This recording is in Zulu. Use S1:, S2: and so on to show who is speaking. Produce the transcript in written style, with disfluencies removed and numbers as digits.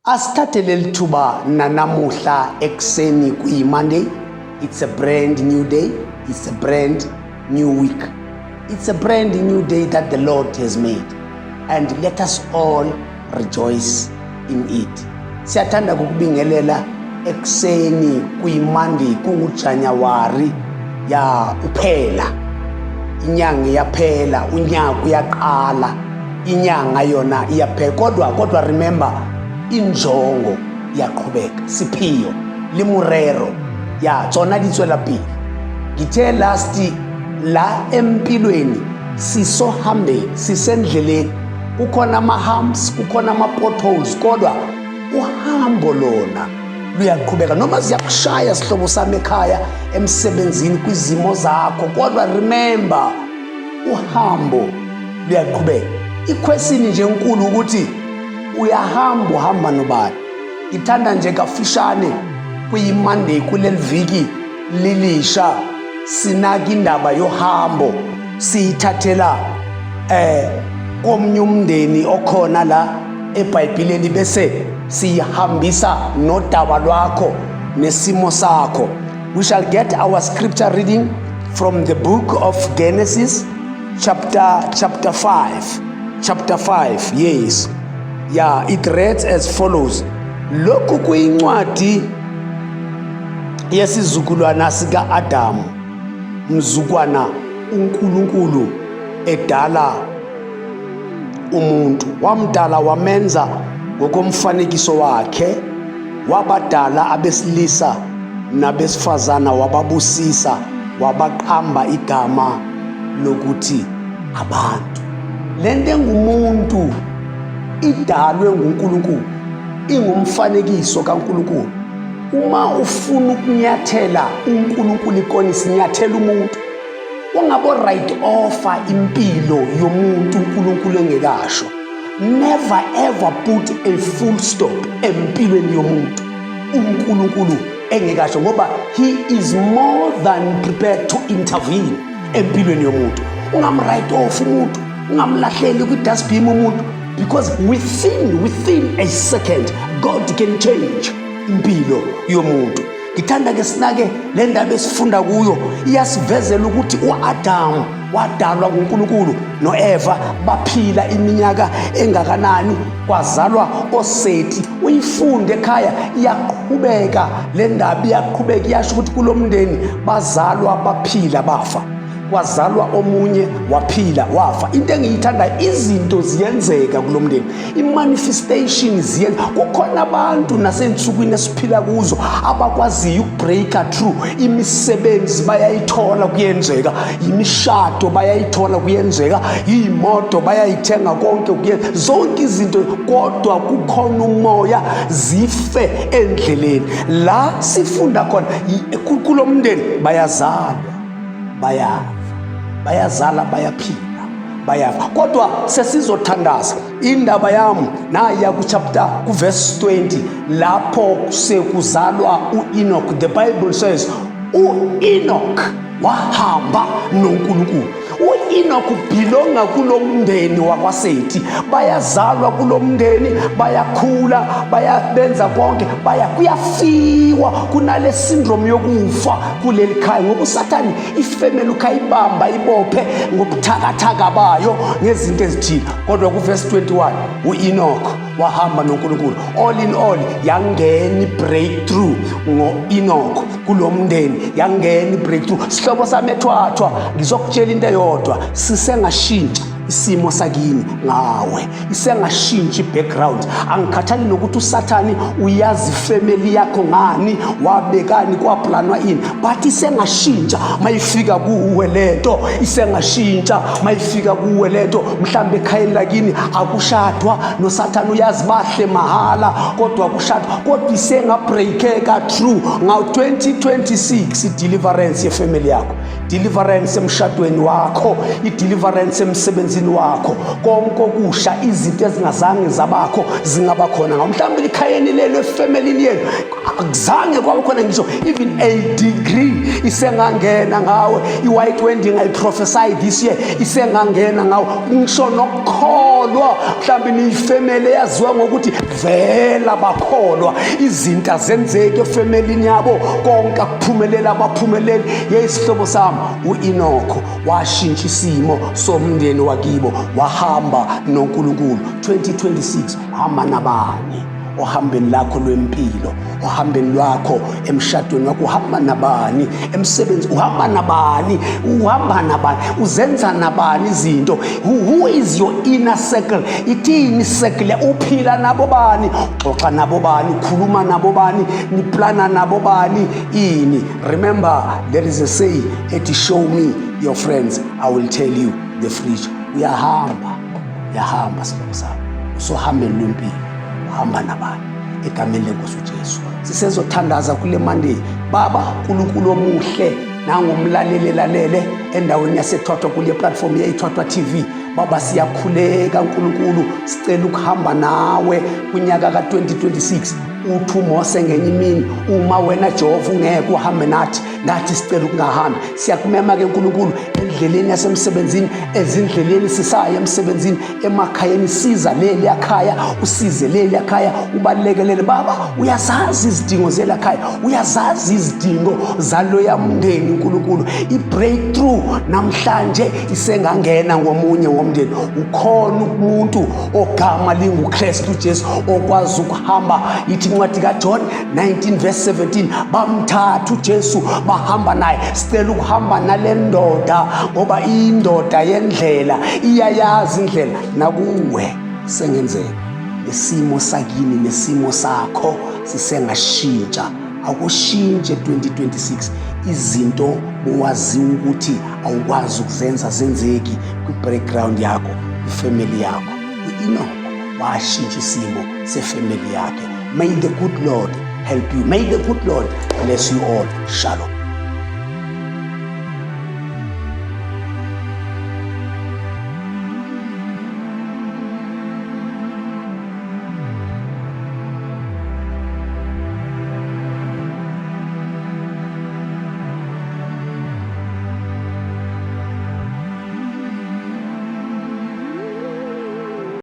S1: Asithathe leli thuba nanamuhla ekuseni kuyi-Monday. It's a brand new day. It's a brand new week. It's a brand new day that the Lord has made. And let us all rejoice in it. Siyathanda ukubingelela ekuseni kuyi-Monday kunguJanuary ya uphela. Inyanga iyaphela, unyaka uyaqala, inyanga yona iyaphela. Kodwa remember, injongo iyaqhubeka, sepheo le morero ya tsona di tswela pele. Ngithe last la empilweni sisohambeni, sisendleleni, kukhona ama-humps, kukhona ama-potholes, kodwa uhambo lona luyaqhubeka. Noma ziyakushaya, sihlobo sami, ekhaya, emsebenzini, kwizimo zakho, kodwa remember, uhambo luyaqhubeka. I-question nje enkulu ukuthi uyahamba, uhamba nobani? Ngithanda nje kafishane kuyi-Monday kuleli viki lilisha sinaka indaba yohambo, siyithathela komnye umndeni okhona la eBhayibhelini, bese siyihambisa nodaba lwakho nesimo sakho. We shall get our scripture reading from the book of Genesis, chapter 5, chapter 5. Yes, yeah, it reads as follows. Lokhu kuyincwadi yesizukulwana sika-Adamu, mzukwana uNkulunkulu edala umuntu, wamdala wamenza ngokomfanekiso wakhe, wabadala abesilisa nabesifazana, wababusisa, wabaqamba igama lokuthi abantu. Lento engumuntu idalwe nguNkulunkulu, ingumfanekiso kaNkulunkulu. Uma ufuna ukunyathela uNkulunkulu ikonisi, nyathela umuntu. Ungabo write off impilo yomuntu uNkulunkulu engekasho. Never ever put a full stop empilweni yomuntu uNkulunkulu engekasho, ngoba he is more than prepared to intervene empilweni yomuntu. Ungam-write off umuntu, ungamlahleli kwi-dustbin umuntu, because within a second God can change impilo yomuntu. Ngithanda ke sinake le ndaba esifunda kuyo, iyasivezela ukuthi u-Adamu wadalwa nguNkulunkulu noEva, baphila iminyaka engakanani, kwazalwa oSeti. Uyifunde ekhaya, iyaqhubeka le ndaba, iyaqhubeka, iyasho ukuthi kulo mndeni bazalwa, baphila, bafa, kwazalwa omunye, waphila, wafa. Into engiyithandayo, izinto ziyenzeka kulo mndeni, i-manifestation ziyenza. Kukhona abantu nasey'nsukwini esiphila kuzo abakwaziyo ukubreaka through. Imisebenzi bayayithola, kuyenzeka. Imishado bayayithola, kuyenzeka. Iy'moto bayayithenga, konke kuyenza, zonke izinto, kodwa kukhona umoya, zife endleleni. La sifunda khona kulo mndeni bayazalwa, bayafa, bayazala, bayaphila, bayafa. Kodwa sesizothandaza. Indaba yami naya kuchapter, kuverse 20, lapho sekuzalwa uEnoch. The Bible says uEnoch wahamba noNkulunkulu. UEnoch belonga kulo mndeni wakwaSeti. Bayazalwa kulo mndeni, bayakhula, bayabenza konke, baya kuyafiwa. Kunale syndrome yokufa kuleli khaya, ngoba uSathane ifamily ukhayibamba ibophe ngobuthakathaka bayo ngezinto ezithile. Kodwa kuverse 21, uEnoch wahamba noNkulunkulu. All in all, yangena i-breakthrough ngo-Enoch kulo mndeni, yangena i-breakthrough. Sihlobo sami ethwathwa, ngizokutshela into eyodwa: sisengashintsha isimo sakini ngawe, isengashintsha i-background. Angikhathali nokuthi uSathane uyazi ifamily yakho ngani, wabekani, kwaplanwa ini, but isengashintsha mayifika kuwe lento, isengashintsha mayifika kuwe lento. Mhlawumbe ekhayeni lakini akushadwa, noSathane uyazi bahle mahala, kodwa akushadwa, kodwa isengabreakeka through ngaw-2026 i-deliverance yefamily yakho. Deliverance emshadweni wakho, i-deliverance emsebenzini wakho, konke okusha, izinto ezingazange zabakho zingaba khona ngawo. Mhlawumbe ekhayeni lelo, efemelini yenu akuzange kwaba khona ngisho even a degree, isengangena ngawe. I-white wedding ayiprophesy this year, isengangena ngawe. Ngisho nokukholwa, mhlawumbe niyifemeli eyaziwa ngokuthi vela bakholwa, izinto azenzeki efemelini yabo, konke akuphumelela, abaphumeleli. Yeyisihlobo sami, u-Inokho washintsha isimo somndeni wakibo, wahamba noNkulunkulu. 2026, hamba nabani ohambeni lakho lwempilo, ohambeni lwakho, emshadweni wakho? Uhamba nabani emsebenzi? Uhamba nabani? Uhamba nabani? Uzenza nabani izinto? Who is your inner circle? Ithini circle? Uphila nabo bani? Uxoxa nabo bani? Ukhuluma nabo bani? Niplana nabo bani? Ini? Remember, there is a say ethi, "Show me your friends, I will tell you the future." Uyahamba, uyahamba, sihlobo sami, usohambeni lwempilo, uhamba nabani? Egameni lenkosi uJesu, sisezothandaza kule Monday. Baba uNkulunkulu omuhle, nangumlaleli lalele endaweni yaseThwathwa kule platform yeThwathwa TV. Baba, siyakhuleka uNkulunkulu, sicela ukuhamba nawe kunyaka ka-2026. Uthi uMose ngenye imini, "Uma wena Jehova ungeke uhambe nathi, nathi sicela ukungahambi." Siyakumema ke uNkulunkulu endleleni yasemsebenzini, ezindleleni sisaya emsebenzini, emakhayeni, siza leli yakhaya, usize leli yakhaya, ubalekelele. Baba, uyazazi izidingo zelakhaya, uyazazi izidingo zaloya mndeni. uNkulunkulu, i-breakthrough namhlanje isengangena ngomunye womndeni. Ukhona umuntu ogama linguKristu Jesu okwazi ukuhamba. Ithi incwadi kaJohn 19 verse 17, bamthatha uJesu bahamba naye. Sicela ukuhamba nale ndoda ngoba indoda yendlela, iyayazi indlela. Nakuwe sengenzeka nesimo sakini nesimo sakho sisengashintsha. Akushintshe 2026, izinto bowaziwa ukuthi awukwazi ukuzenza zenzeki kwi-background yakho, kwifamily yakho. U-Enoch washintsha isimo sefamily yakhe. May the good Lord help you. May the good Lord bless you all. Shalom.